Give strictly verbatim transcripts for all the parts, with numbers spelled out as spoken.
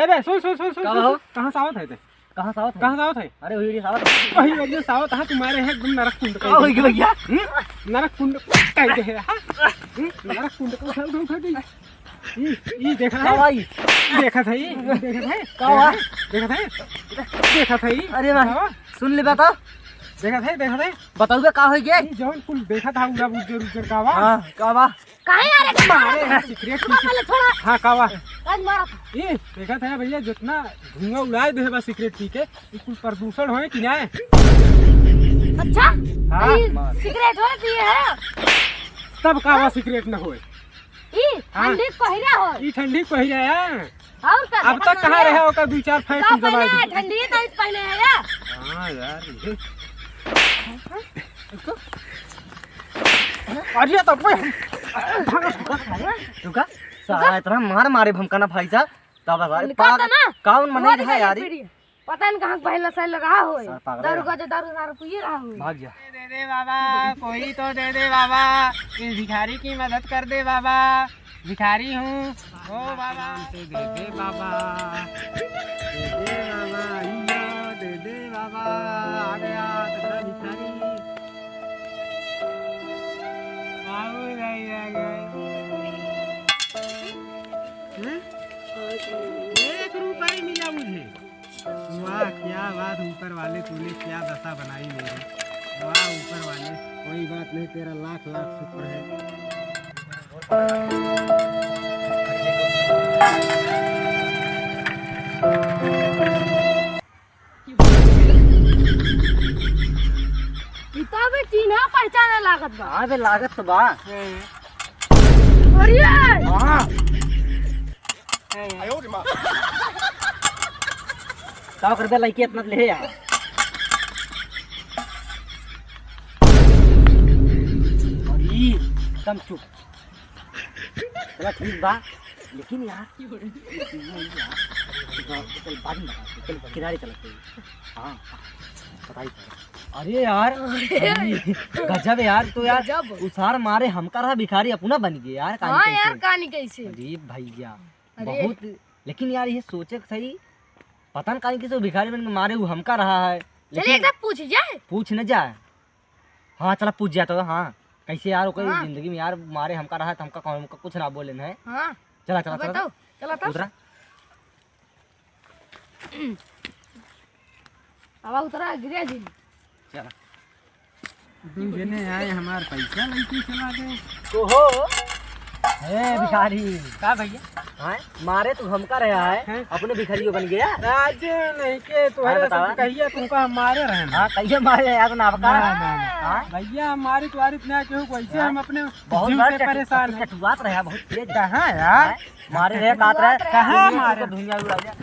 अरे सुन, सुन, सुन, सुन, का सुन, हो? सुन। कहाँ से आवत है ते? कहाँ से आवत है? कहाँ से आवत है? अरे, वही से आवत है। वही वजह से आवत है तुम्हारे, है एकदम नरक कुंड का का हो गया भैया? हम्म? नरक कुंड कह दे है, हाँ? हम्म? नरक कुंड का उठा, उठा, उठा, उठा। ई, ई देखा का है? भाई? देखा था ई, देखा था ई? का हुआ? देखा था ई? देखा था ई? अरे वाह, का हुआ? सुन ले बता। देखा था ई, देखा था ई? बताऊ बे का हो गया? ई जौन कुल देखा था उड़ा उज्जर उज्जर का हुआ? हाँ, का हुआ? काहे यार, एक मारे मारा है, था? सिगरेट छोड़ा पी के। पहले, छोड़ा। हाँ, का हुआ? आज मारा था। ई देखा था भैया, जितना धुआं उड़ाए दे बा सिगरेट पी के, ई कुल प्रदूषण होए कि ना? अच्छा? हाँ। ई सिगरेट होए पिए है? तब का हुआ, सिगरेट न होए? ई हाँ। ठंडी पहिरा हो। ई ठंडी पहिरा है। और का? अब तक कहाँ रहे ओकर दो चार फैशन तो जमा पहले दी। ठंडी तो इस पहले है या? हाँ यार, ये। अरे तो कोई रुका, साला इतना मार मारे भमकाना भाई साहब। तब साला निकाल पा-, दे ना। कौन मने मार है यार? पीढ़ी। पता नहीं कहाँ पहला से लगा हो। सर पागल है। दारू का जो दारू, दारू पिए रहा हो। भाग जा। दे दे बाबा, कोई तो दे दे बाबा, इस भिखारी की मदद कर दे बाबा, भिखारी हूँ, ओ बाबा। से दे दे बाबा, दे दे बाबा, अइया, दे दे बाबा, आ गया तेरा भिखारी। आओ रे, आ गए। हैं? एक रुपया मिला मुझे। वाह, क्या बात, ऊपर वाले तूने क्या दशा बनाई मेरी। वाह, ऊपर वाले, कोई बात नहीं, तेरा लाख लाख शुक्र है। ई तो अबे चिन्हा पहचाना लागत बा। हाँ बे, लागत तो बा। अरे! हाँ। का करबे, लइके इतना ले यार। अरे, एकदम चुप। चला ठीक बा, लेकिन यार, ये चीज़ नहीं यार। चल, बाद में बता, चल, किनारे चलते हैं। हाँ, बताई। अरे यार, अरे। गजब यार, तो यार, गजब। उ सार मारे हमका रहा, भिखारी अपना बन गया यार, कहानी हाँ कैसे? यार, कहानी कैसे? अरे भैया, अरे। बहुत, लेकिन यार, ये सोचे के सही, पता न काहे किसी भिखारी बन के मारे, वो हमका रहा है, चलिए, लेकिन एक बार पूछ जाए। पूछ न जाए। हाँ, चला पूछ जाए तो, हाँ, कैसे यार, ओकर हाँ। जिंदगी में यार, मारे हमका रहा है, तो हमका कौन, हमका कुछ ना बोले न है। हाँ। चला, चला, चला, बताओ, चला। चला तो। उतरा। अब उतरा, गिरा जी। चला। दू जने आए, हमार पैसा लइके चला गए। ओहो। ए, भिखारी। का भैया? हाँ? मारे तू हमका रहा है, हैं? अपने भिखारियों बन गया। राज नहीं के, तोहरे हाँ, बतावा। सब कहिए, तुमको हम मारे रहे हैं। हाँ, कहिए मारे यार, ना बता। ना, ना, ना। हाँ? भैया, हम मारित वारित ना केहू को, ऐसे हाँ? हम अपने बहुत जीव बार से चटु-, परेशान हैं। चटुआत रहा, बहुत तेज। कहाँ यार? हाँ? मारे रहे, काट रहे। कहाँ मारे? धुइयां उड़ा दिया।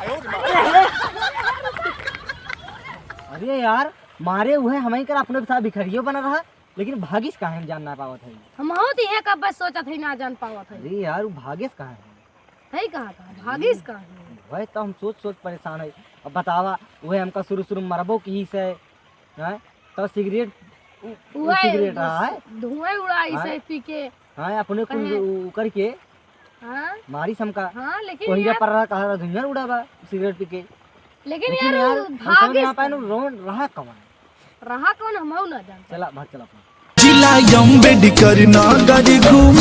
अरे यार, मारे उहे हमही कर अपने साथ भिखरियो बना रहा, लेकिन भागिस काहे हम जान ना पावत है। हम हो तो इहे कब सोचत है, ना जान पावत है। अरे यार, उ भागिस काहे है? है कहाँ था? भागिस काहे है? वही तो हम सोच सोच परेशान है। अब बतावा, उहे हमका शुरू शुरू में मरबो की से, हैं? तो सिगरेट, उ-, उहे सिगरेट रहा है। धुआं उड़ाई हाँ? से पी के। हाँ, अपने कुल कहे। उ-, उ करके हाँ? मारी समका। हाँ, लेकिन कोहिरा यार पर रहा, कहा रहा, धुइयां उड़ावा, सिगरेट पी के। लेकिन लेकिन यार, यार, उ हम समझ ना भागिस पाए, नु रोन रहा कवन? रहा कवन, हमहू ना जानते। चला, भाग चला अपना। जिला अम्बेडकर नगर घूम